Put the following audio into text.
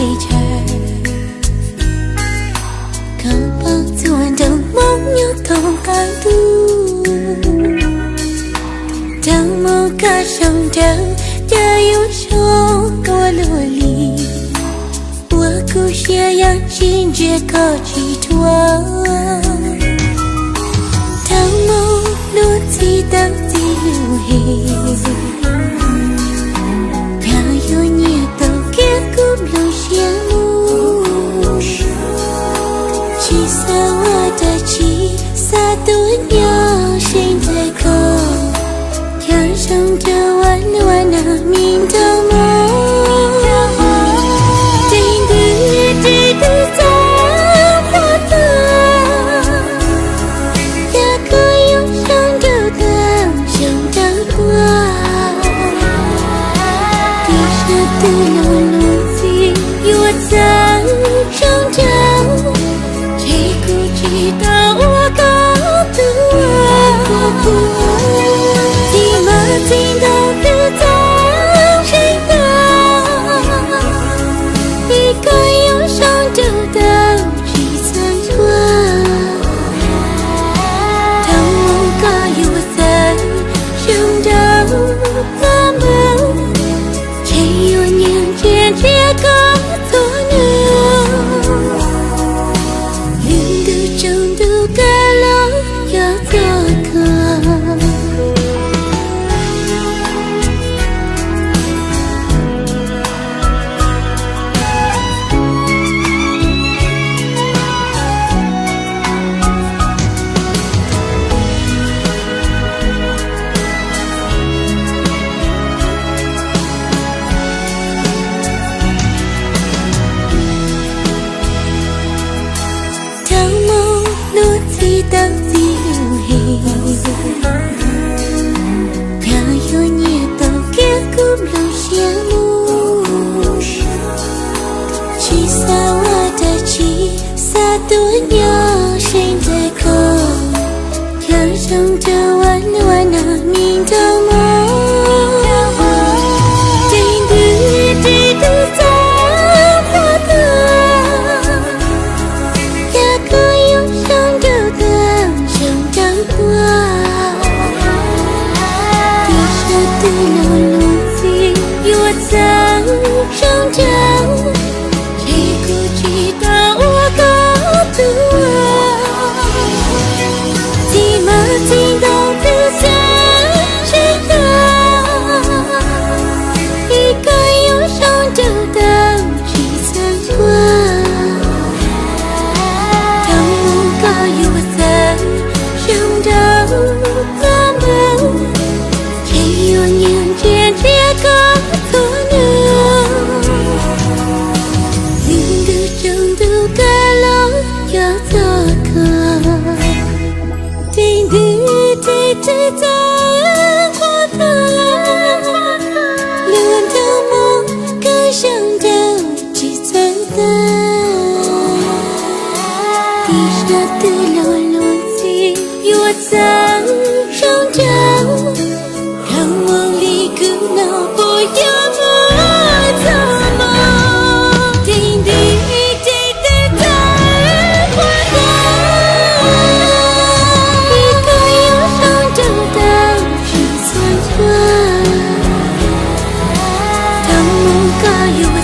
teb chaws. Koj paub txhua nraug Hmoob nyob thoob qab ntuj, nraug Hmoob koj zoo nraug, cas yuav zoo ua luaj li. Ua kuv siab yeej tsis ntsia koj tsis dhuav. Nraug Hmoob lub txij tawv txij lub hem, cas yuav nyiam tau kiag kuv nplooj siab mus. Tsis xav ua dab tsi, xav tuaj nyob zeej ntawm koj. Cas zoo nraug ua luaj nag me nraug Hmoob. Dej ntws dej twb txawm qhuav tuaj, cas koj yuav zoo nraug tag zoo nraug tuaj. Tig sab twg los luag ntxhi yuav txawv zoo nraug, ces kuv tsis tau ua koj tus. Txij mas txij ntaug twb txawv zeeg tag, es koj yuav zoo nraug tau tsis txawv ntxhua. Thaum mus koj yuav txawv zoo nraug koj mus, ces yuav nyiag ntsia ntsia koj txhua hnub. Lwm ntu tsaus ntuj koj los cov txog koj. Thaum mus lub txij tawv txij lub hem, cas yuav nyiag tau kiag kuv nplooj siab mus. Tsis xav ua dab tsi, xav tuaj nyob zeej ntawm koj. Cas zoo nraug ua luaj nag me nraug Hmoob. Dej ntws dej twb txawm qhuav tuaj, cas koj yuav zoo nraug tag zoo nraug tuaj. Tig sab twg los luag ntxhi yuav txawv zoo nraug, ces kuv tsis tau ua koj tus. Txij mas txij ntaug twb txawv zeeg tag, es koj yuav zoo nraug tau tsis txawv ntxhua. Thaum mus koj yuav txawv zoo nraug koj mus, ces yuav nyiag ntsia ntsia koj txhua hnub. Lwm ntu tsaus ntuj koj los cov txog koj. Dej ntws dej twb txawv qhuav tuaj, luag nraug Hmoob koj zoo nraug tsis txawv tag. Tig sab twg los luag ntxhi yuav txawv zoo nraug, nraug Hmoob li kuv no puas yuav muaj txoj hmoo. Dej ntws dej twb txawv qhuav tuaj, es koj yuav zoo nraug tau tsis txawv ntxhua. Thaum mus koj yuav